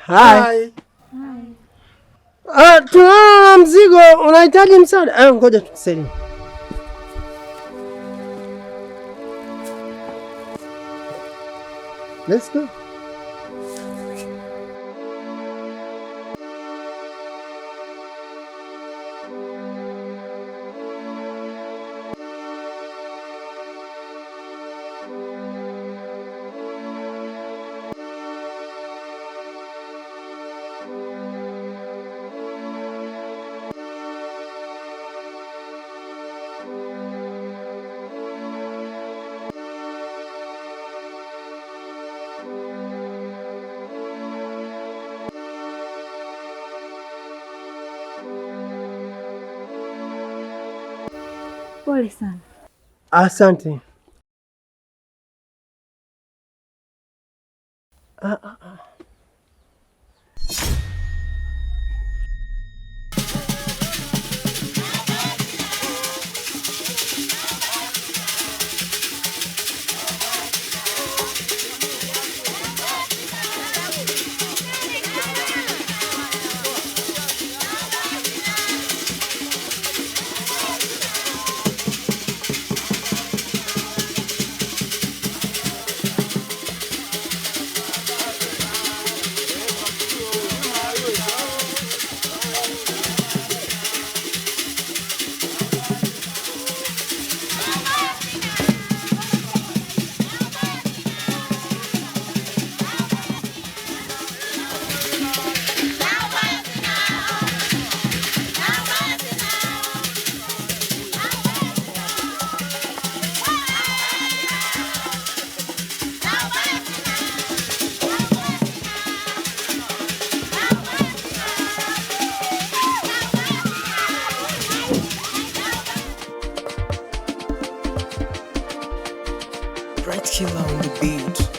Hi. Ah, tunaona mzigo unahitaji msaada. Eh, ngoja tukusaidie. Let's go. Pole sana. Asante. Ah, ah, ah. Bright Killer on the beat.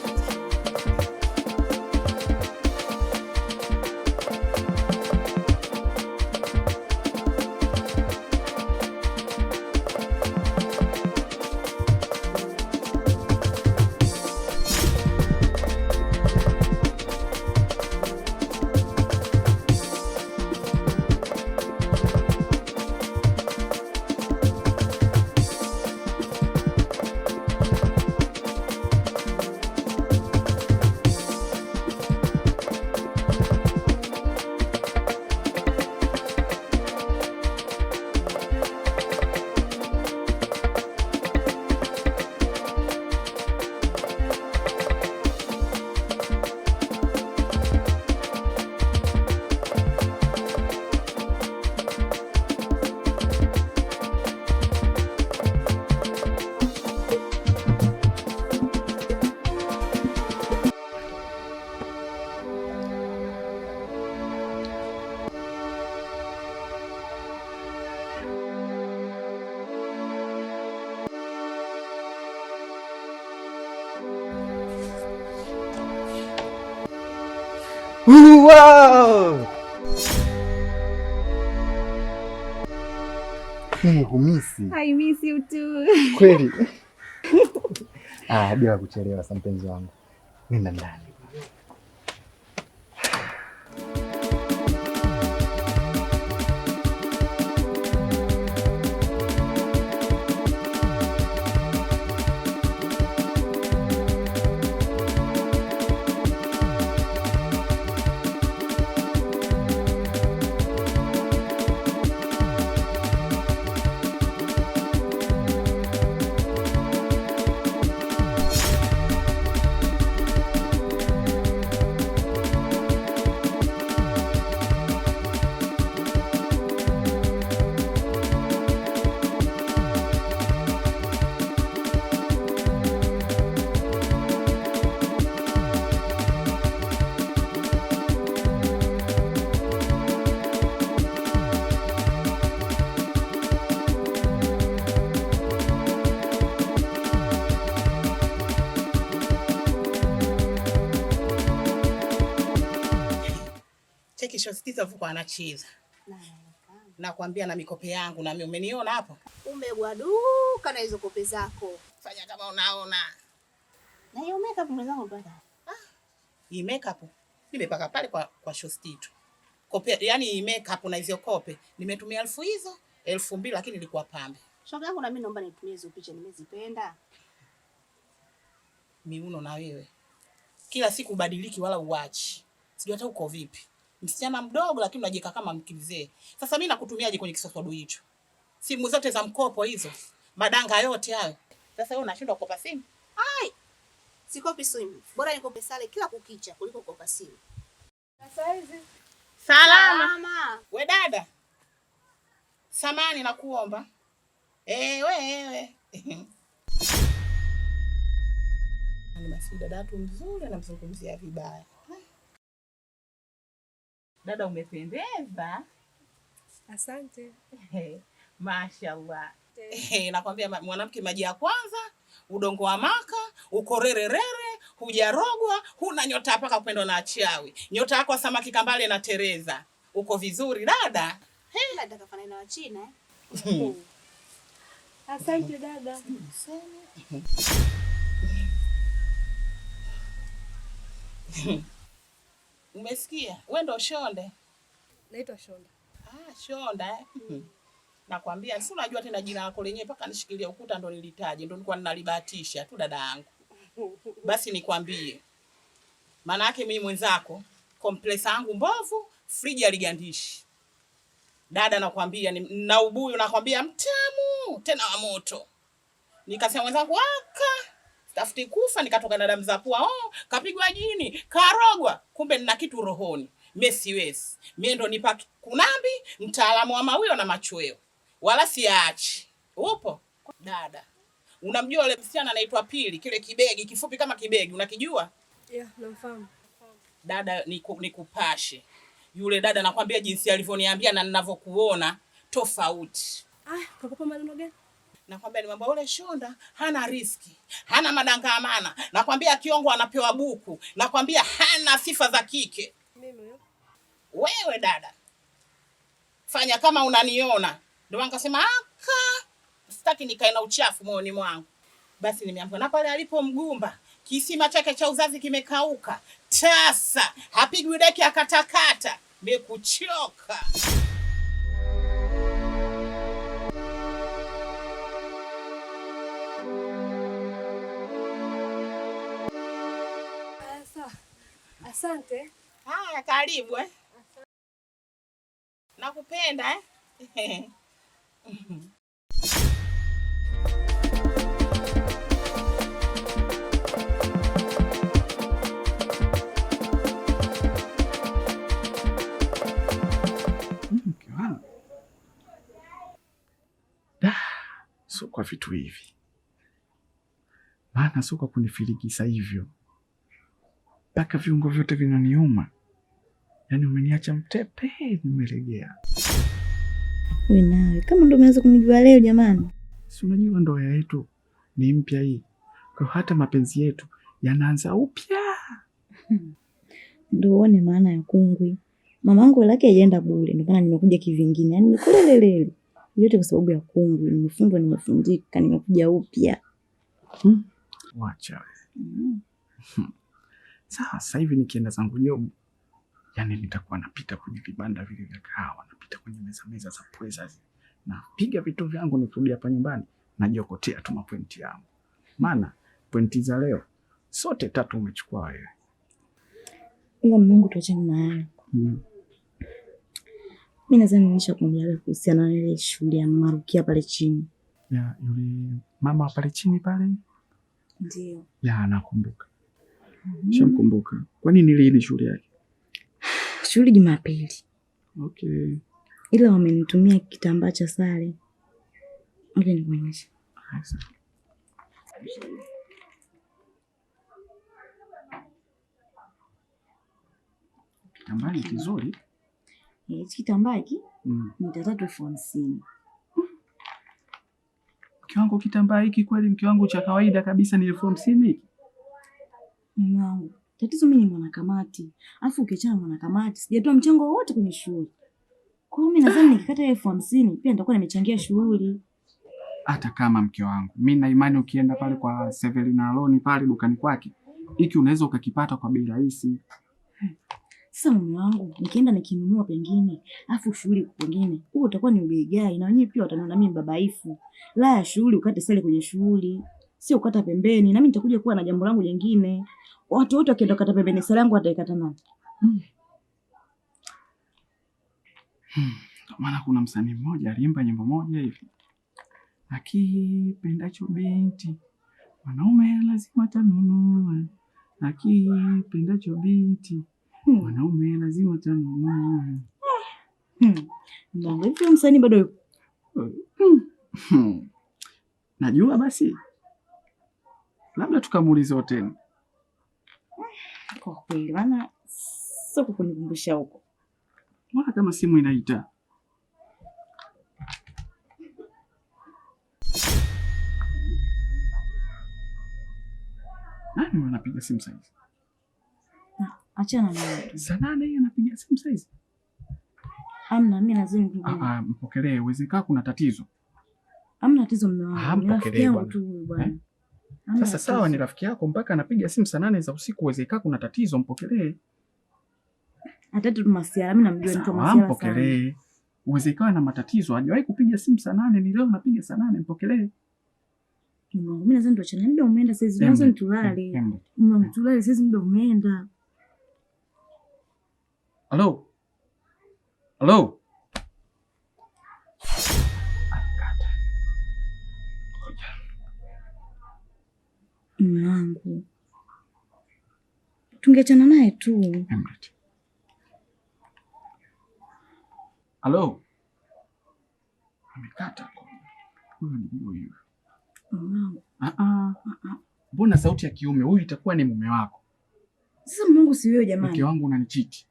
Wow! Nimekumisi I miss you too. kweli. Ah, bila kuchelewa sasa, mpenzi wangu, nenda ndani. Cheki shosti vuko anacheza. Nakwambia na mikope yangu na mimi umeniona hapo? Umegwaduka na hizo kope zako. Fanya kama unaona. Na hiyo makeup mwenzangu bwana. Hii makeup Nimepaka pale kwa Shostito. Kope, yani makeup na hizo kope. Nimetumia 1000 hizo, 2000 lakini ilikuwa pambe. Shoga yangu na mimi naomba nitumie hizo picha, nimezipenda. Miuno na wewe. Kila siku ubadiliki wala uachi. Sijui hata uko vipi. Msichana mdogo lakini unajika kama mkimzee. Sasa mimi nakutumiaje kwenye kiswaswadu hicho? Simu zote za mkopo hizo. Madanga yote hayo. Sasa wewe unashindwa kukopa simu? Ai. Sikopi simu. Bora nikope sare kila kukicha kuliko kukopa simu. Sasa hizi Salama. Salama. We dada. Samani nakuomba. Wewe. Ni basi dada tu mzuri anamzungumzia vibaya. Dada umependeza. Asante. Mashallah. Nakwambia mwanamke maji ya kwanza, udongo wa maka, uko rere rere, hujarogwa, huna nyota paka kupendwa na achawi. Nyota yako samaki kambale na Tereza. Uko vizuri dada. Ila nataka fanana na Wachina eh. Asante dada. Umesikia? Wewe ndo Shonde. Naitwa Shonda. Ah, Shonda eh. Nakwambia si unajua tena jina lako lenyewe mpaka nishikilia ukuta ndo nilitaje, ndo nilikuwa ninalibahatisha tu dada yangu. Basi nikwambie. Maana yake mimi mwenzako, kompresa yangu mbovu, friji aligandishi. Dada nakwambia na ubuyu nakwambia mtamu tena wa moto. Nikasema mwenzangu aka tafuti kufa, nikatoka na damu za pua. Oh, kapigwa jini, karogwa, kumbe nina kitu rohoni. Mimi siwezi. Mimi ndo nipa kunambi, mtaalamu wa mawio na machweo. Wala siachi. Upo? Dada. Unamjua yule msichana anaitwa Pili, kile kibegi kifupi kama kibegi, unakijua? Yeah, namfahamu. Dada nikupashe. Yule dada nakwambia jinsi alivyoniambia na ninavyokuona tofauti. Ah, kakupa maneno gani? Nakwambia ni mambo yule Shonda hana riski, hana madangamana. Nakwambia kiongo anapewa buku. Nakwambia hana sifa za kike. Mimi huyo. Wewe dada, fanya kama unaniona. Ndio maana nikasema aka sitaki nikae na uchafu moyoni mwangu. Basi nimeamka na pale alipo mgumba, kisima chake cha uzazi kimekauka. Tasa, hapigwi deki akatakata. Nimekuchoka. Sawa. Asante. Haya, karibu eh. Nakupenda eh. Mke wangu. Da, sio kwa vitu hivi. Maana sio kwa kunifirigisa hivyo. Mpaka viungo vyote vinaniuma. Yaani umeniacha mtepe, nimelegea. Wewe nawe kama ndo umeanza kunijua leo jamani. Si unajua ndoa yetu ni mpya hii. Kwa hiyo hata mapenzi yetu yanaanza upya. Ndio uone maana ya kungwi. Mamangu lake haijaenda bure, ndio maana nimekuja kivingine. Yaani nikulelelele. Yote kwa sababu ya kungwi, nimefundwa, nimefundika, nimekuja upya. Wacha wewe. Sawa, sasa hivi nikienda zangu jobu, yaani nitakuwa napita kwenye vibanda vile vya kahawa, napita kwenye meza meza za pweza zile. Napiga vitu vyangu nikirudi hapa nyumbani, najiokotea tu mapointi yangu. Maana pointi za leo sote tatu umechukua wewe. Ila Mungu tuachane na hayo. Mimi nadhani nilishakwambia kuhusiana na ile shughuli ya Marukia pale chini. Ya yule mama pale chini pale? Ndio. Ya nakumbuka. Shamkumbuka. Kwa nini lini shughuli yake? Shughuli Jumapili. Okay. Ila wamenitumia kitambaa cha sare. Ngoja nikuonyeshe. Kitambaa ni kizuri. Hichi kitambaa hiki mita 3,050,000. Mke wangu kitambaa hiki kweli mke wangu cha kawaida kabisa ni 50,000 hiki? Mume wangu, tatizo mimi ni mwanakamati. Alafu ukiachana mwanakamati, sijatoa mchango wowote kwenye shughuli. Kwa hiyo mimi nadhani nikikata 50,000 pia nitakuwa nimechangia shughuli. Hata kama mke wangu, mimi na imani ukienda pale kwa Severina Aloni pale dukani kwake, hiki unaweza ukakipata kwa bei rahisi. Sasa mume wangu, nikienda nikinunua pengine, afu shughuli pengine, huo utakuwa ni ugaigai na wenyewe pia wataniona mimi babaifu. La ya shughuli ukate sale kwenye shughuli, sio ukata pembeni, na mimi nitakuja kuwa na jambo langu jingine. Watu wote wakienda kukata pembeni sale yangu wataikata nani? Ndio maana kuna msanii mmoja aliimba nyimbo moja hivi, akipendacho binti mwanaume lazima tanunua, akipendacho binti mwanaume lazima tanunua. Mungu, hivi huyo msanii bado yupo? Najua basi, labda tukamuulize hoteli. Kwa kweli, maana sio kwa kunikumbusha huko. Mbona kama simu inaita? Nani huyo anapiga simu saizi? Achana na tu. Saa 8 hii anapiga simu saizi? Amna, mimi lazima Mpokelee, uwezekana kuna tatizo. Amna tatizo mume wangu. Ni rafiki Mpokelee yangu bwana. tu huyu bwana. Eh? Hamna Sasa sawa, tatizo. ni rafiki yako mpaka anapiga simu saa 8 za usiku, uwezekana kuna tatizo, mpokelee. Hata tu masiara, mimi namjua ni mtu wa Sawa, masiara sana. mpokelee. Uwezekana na matatizo, hajawahi kupiga simu saa 8, ni leo anapiga saa 8, mpokelee. Mume wangu, mimi nadhani tuachane, muda umeenda saizi, nadhani tulale. Mume wangu, tulale saizi, muda umeenda. Halo? Halo? Mume wangu, tungeachana naye tu. Halo? Amekata. Huyu ni huyu. Mume wangu. Mbona sauti ya kiume? Huyu itakuwa ni mume wako. Sasa mume wangu si wewe jamani. Mke wangu unanichiti.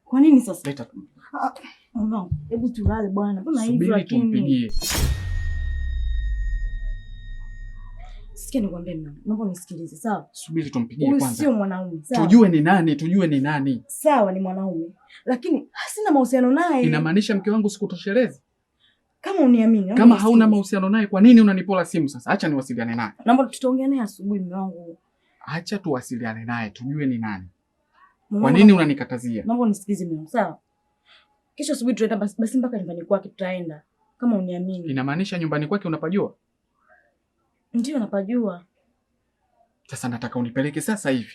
Kwa nini sasa? Leta. Mume wangu, hebu tulale bwana. Mbona hivi Subiri lakini? tumpigie. Sikia nikwambie mume wangu, naomba unisikilize, sawa? Subiri tumpigie Huyu kwanza. sio mwanaume, sawa? Tujue ni nani, tujue ni nani. Sawa, ni mwanaume, lakini sina mahusiano naye. Inamaanisha mke wangu sikutoshelezi? Kama uniamini, naomba Kama hauna unisikilize. mahusiano naye, kwa nini unanipola simu sasa? Acha niwasiliane naye. Naomba tutaongea naye asubuhi mume wangu. Acha tuwasiliane naye tujue ni nani. Mume Kwa wangu, nini unanikatazia? Naomba unisikilize mume wangu, sawa? Kesho asubuhi tutaenda basi mpaka nyumbani kwake tutaenda. Kama uniamini. Inamaanisha nyumbani kwake unapajua? Ndio napajua. Sasa nataka unipeleke sasa hivi.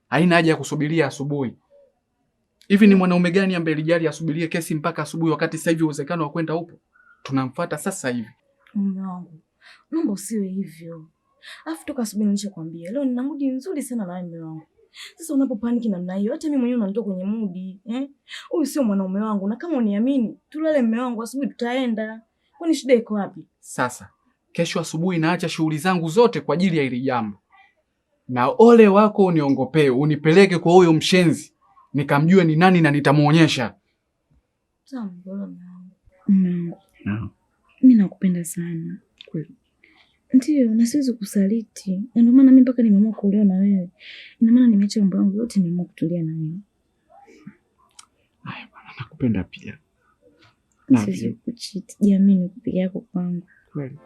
Haina haja ya kusubiria asubuhi. Hivi ni mwanaume gani ambaye lijali asubirie kesi mpaka asubuhi wakati sasa hivi uwezekano wa kwenda upo? Tunamfuata sasa hivi. Mume wangu, naomba usiwe hivyo. Alafu toka asubuhi nilishakwambia leo nina mudi nzuri sana na wewe mume wangu. Sasa unapopaniki namna hiyo, hata mimi mwenyewe unanitoa kwenye mudi, eh? Huyu sio mwanaume wangu, na kama uniamini, tulale mume wangu, asubuhi tutaenda. Kwani shida iko wapi? Sasa kesho asubuhi naacha shughuli zangu zote kwa ajili ya hili jambo. Na ole wako uniongopee, unipeleke kwa huyo mshenzi nikamjue ni nani na nitamuonyesha. Sawa, mbona mume wangu. Mume wangu, mimi nakupenda sana. Kweli? Ndiyo, na siwezi kusaliti. Na ndio maana mimi mpaka nimeamua kuolewa na wewe. Ina maana nimeacha mambo yangu yote, nimeamua kutulia na wewe. Haya bwana, nakupenda pia. Siwezi kukucheat. Jiamini peke yako kwangu. Kweli.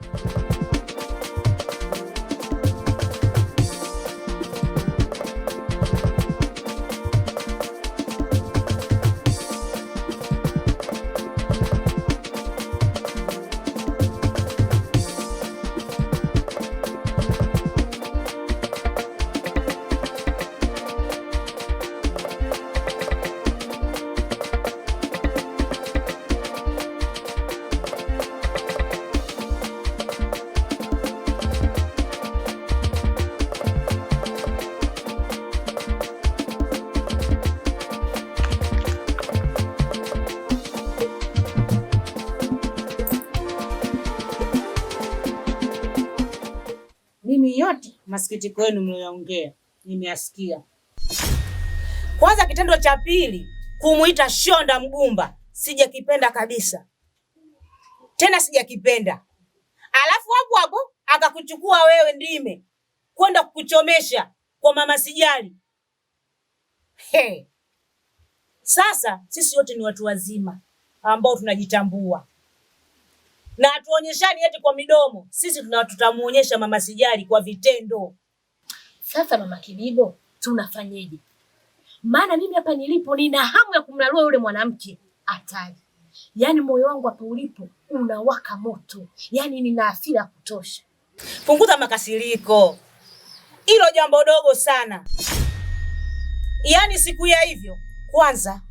Mimi yote masikitiko yenu mlioyaongea nimeyasikia. Kwanza kitendo cha pili kumuita Shonda mgumba sijakipenda kabisa, tena sijakipenda. Alafu hapo hapo akakuchukua wewe Ndime kwenda kukuchomesha kwa mama Sijali. Hey. Sasa sisi wote ni watu wazima ambao tunajitambua na hatuonyeshani eti kwa midomo. Sisi tutamuonyesha mama Sijali kwa vitendo. Sasa mama Kibibo, tunafanyeje? Maana mimi hapa nilipo nina hamu ya kumlalua yule mwanamke. Hatari. Yaani moyo wangu hapa ulipo unawaka moto. Yaani nina hasira ya kutosha. Punguza makasiriko. Hilo jambo dogo sana. Yaani siku ya hivyo, kwanza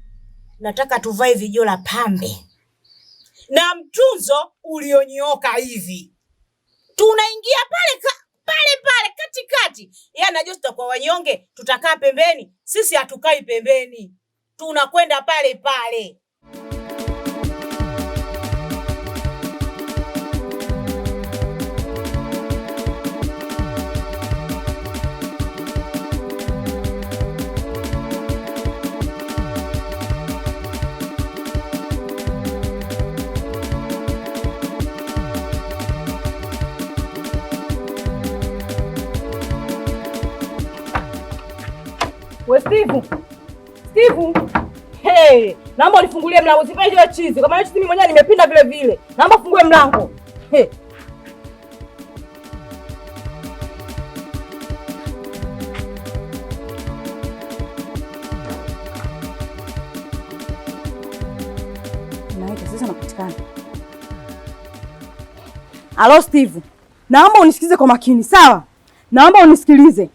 nataka tuvae vijola pambe na mtunzo ulionyoka hivi. Tunaingia pale pale pale katikati. Yeye anajua tutakuwa wanyonge, tutakaa pembeni. Sisi hatukai pembeni. Tunakwenda pale pale. We Steve. Steve. Hey, naomba unifungulie mlango. Usifanye hiyo chizi. Kama hiyo chizi mimi mwenyewe nimepinda vile vile. Naomba fungue mlango. Hey. Naita sasa napatikana. Alo Steve. Naomba unisikize kwa makini, sawa? Naomba unisikilize.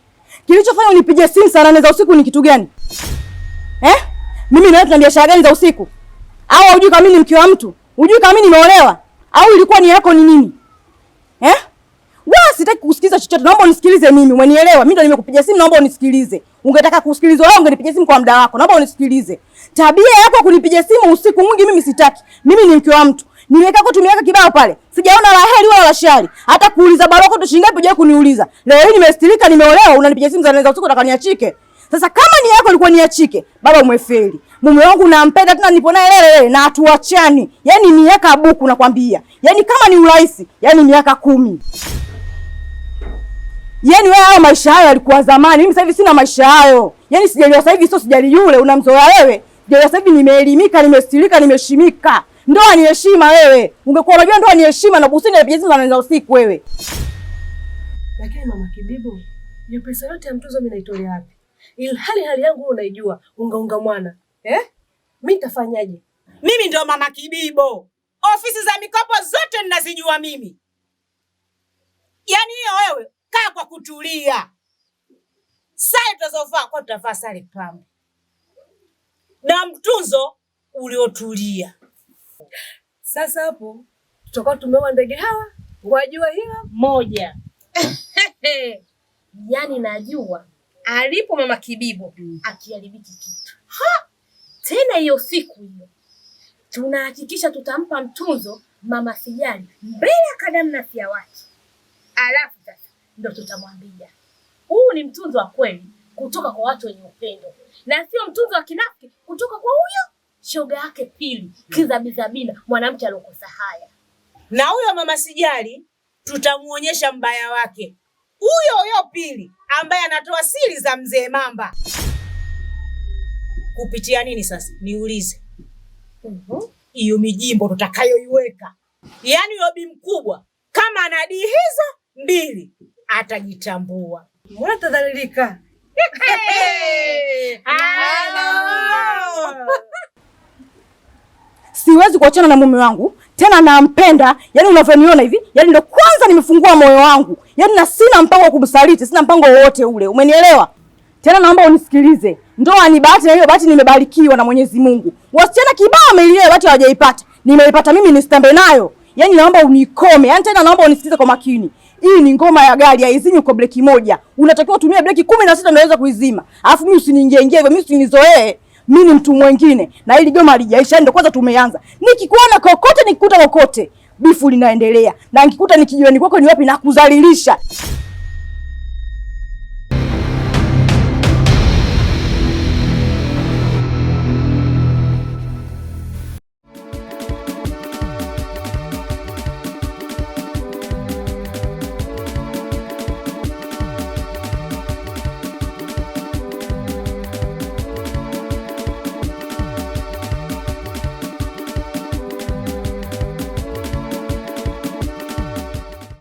Kilichofanya unipige simu saa 8 za usiku ni kitu gani? Eh? Mimi na wewe tuna biashara gani za usiku? Au hujui kama mimi ni mke wa mtu? Hujui kama mimi nimeolewa? Au ilikuwa ni yako ni nini? Eh? Wewe sitaki kusikiliza chochote. Naomba unisikilize mimi. Umenielewa? Mimi ndo nimekupigia simu, naomba unisikilize. Ungetaka kusikilizwa wewe ungenipigia simu kwa muda wako. Naomba unisikilize. Tabia yako kunipigia simu usiku mwingi mimi sitaki. Mimi ni mke wa mtu. Nimekaa kwa miaka kibao pale. Sijaona la heri wala la shari. Hata kuuliza barua tu shilingi ngapi hujawahi kuniuliza. Leo hii nimestirika, nimeolewa, unanipigia simu za usiku unataka niachike. Sasa kama ni yako ilikuwa niachike, baba umefeli. Mume wangu nampenda tena nipo naye lele na hatuachani. Yaani miaka buku nakwambia. Yaani kama ni urahisi, yaani miaka 10. Yaani wewe hayo maisha hayo yalikuwa zamani. Mimi sasa hivi sina maisha hayo. Yaani sijaliwa sasa hivi sio sijali yule unamzoea wewe. Sijaliwa sasa hivi nimeelimika, nimestirika, nimeshimika. Ndoa ni heshima wewe. Ungekuwa unajua ndoa ni heshima na usini na simu za usiku wewe. Lakini mama Kibibu, hiyo pesa yote ya mtuzo mimi naitolea wapi? Ilhali hali yangu wewe unaijua, unga mwana. Eh? Mimi nitafanyaje? Mimi ndo mama Kibibo. Ofisi za mikopo zote ninazijua mimi. Yaani hiyo wewe kaa kwa kutulia. Sare tutazovaa kwa tutavaa sare pambe. Na mtunzo uliotulia. Sasa hapo tutakuwa tumeua ndege hawa wajua hilo moja. Yaani najua alipo mama Kibibo akiharibiki kitu. Ha! Tena hiyo siku hiyo tunahakikisha tutampa mtunzo mama Sijali mbele ya kadamu na fia wake. Alafu sasa ndo tutamwambia huu ni mtunzo wa kweli kutoka kwa watu wenye upendo na sio mtunzo wa kinafiki kutoka kwa huyo shoga yake Pili kizabizabina, mwanamke alokosa haya. Na huyo mama Sijali tutamuonyesha mbaya wake, huyo huyo Pili ambaye anatoa siri za mzee Mamba. Kupitia nini sasa niulize? Hiyo mijimbo tutakayoiweka, yaani huyo bi mkubwa kama anadii hizo mbili atajitambua. Mbona tadhalilika? Siwezi kuachana na mume wangu tena, nampenda. Yaani unavyoniona hivi, yaani ndo kwanza nimefungua moyo wangu, yaani na sina mpango wa kumsaliti, sina mpango wowote ule, umenielewa? Tena naomba unisikilize, ndoa ni bahati, na hiyo bahati nimebarikiwa na Mwenyezi Mungu. Wasichana kibao wameilia bahati hawajaipata, nimeipata mimi, nisitambe nayo. Yaani naomba unikome, yaani tena naomba unisikilize kwa makini. Hii ni ngoma ya gari, haizimi kwa breki moja. Unatakiwa utumie breki 16 ndio uweze kuizima. Alafu mimi usiniingie ingie hivyo, mimi usinizoee. Mimi ni mtu mwingine na hili goma halijaisha, ndio kwanza tumeanza. Nikikuona kokote, nikikuta kokote, bifu linaendelea. Na nikikuta nikijioni kwako ni wapi na kudhalilisha.